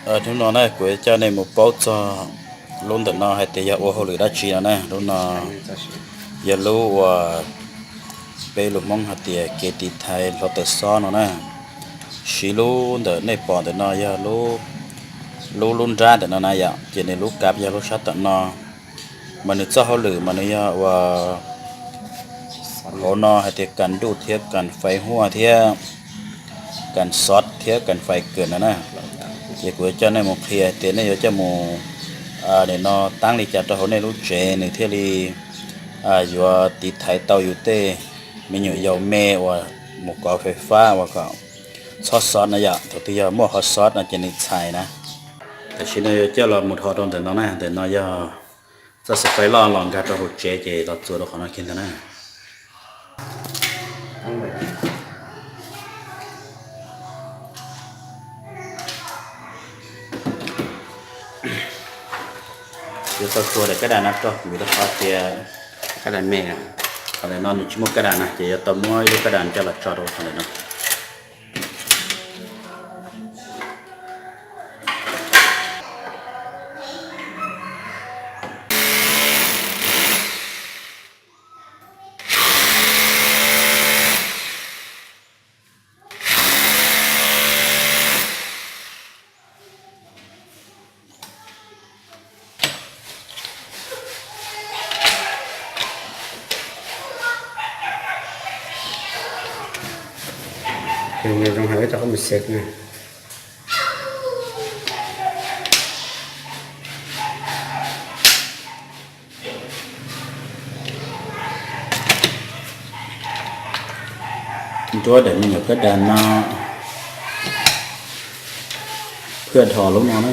Hnub no na kuv coj nej mus paub txog lub ntawm no hais tias yog ua hauj lwm dab tsi no na. Lub no yog lub uas peb lus Hmoob hais tias kev tiv thaiv hluav taws xob no na. Siv lub ntawm nej pom ntawm no yog lub, lub nrab ntawm no na yom, ces nws lub kab yog lub sab tom no. Mas nws txoj hauj lwm mas nws yog uas hauv no hais tias kas nruj thiab kas fais huaj thiab kas xov thiab kas fais kawm no na. Ces kuv coj nej mus qhia tias nej yuav coj mus nim no tab li cas rau hauv nej lub tsev nws thiaj li yuav tiv thaiv tau yus tej me nyuam yaus me uas mus kov fais fab uas kom txhob xov na yom. Thaum twg yog muaj qhov xov no ces nws txhais na. Tam sim no yuav coj los mus dhos rau ntawm no na, ntawm no yog txoj xov fais loj los nkag rau hauv tsev ces los txuas rau qhov no kiag ntag na. Yuav tau txuas daim kab das no rau vim rau qhov tias kab das me, qhov ntawm no nws tsis muaj kab das na, ces yuav tau muab ib lub kab das coj los tso rau qhov ntawm no. Zoo heev, coj qhov mus xev na. Nruab daim me nyuam kab das no phwj dhos lub no na.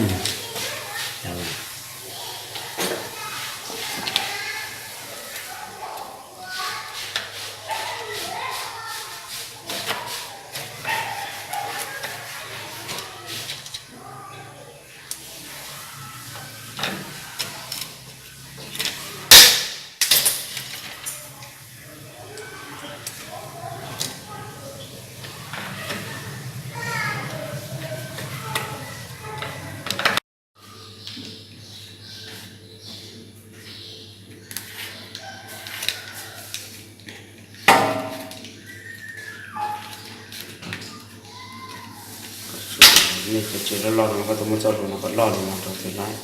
Nej cov tsev loj loj no koj tau muab txoj hlua no kom loj li no rau tus laib.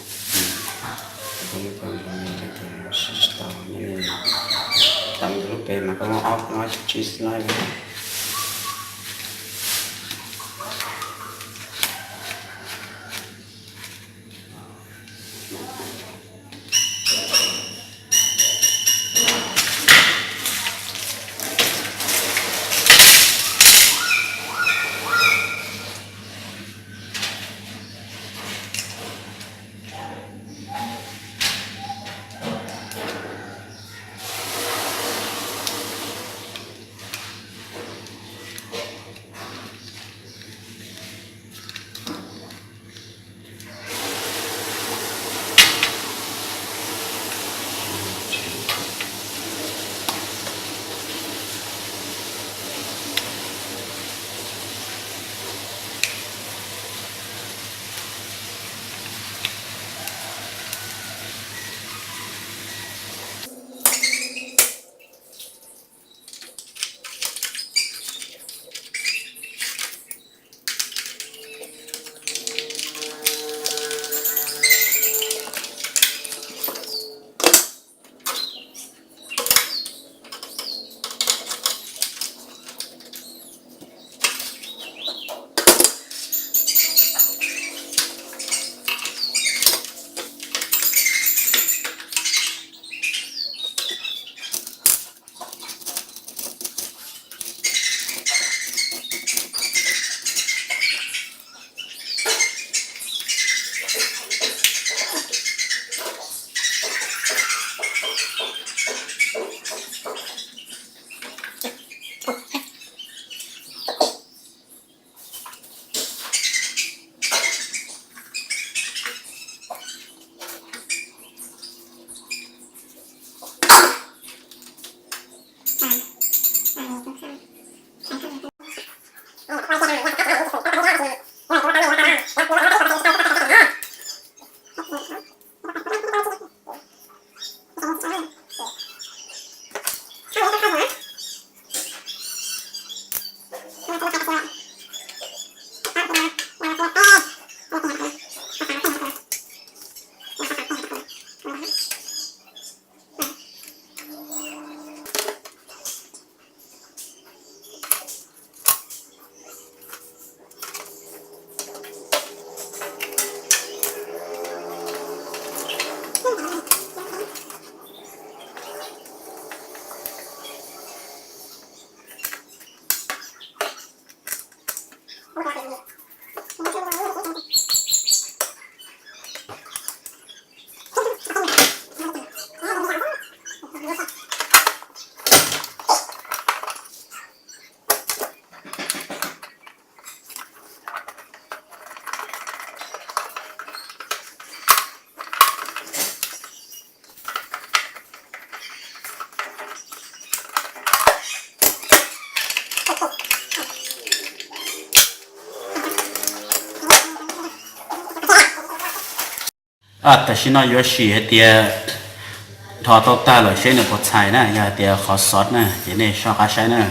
Koj muab txoj hlua no rau tus sib tsis tau, nej teev lub pem mas koj muab ob no tsib laib. Tam sim no yuav sim hais tias dhos tau tag lawm seb nws puas txhais na, yog hais tias qhov xov na ces nej soj qab saib na.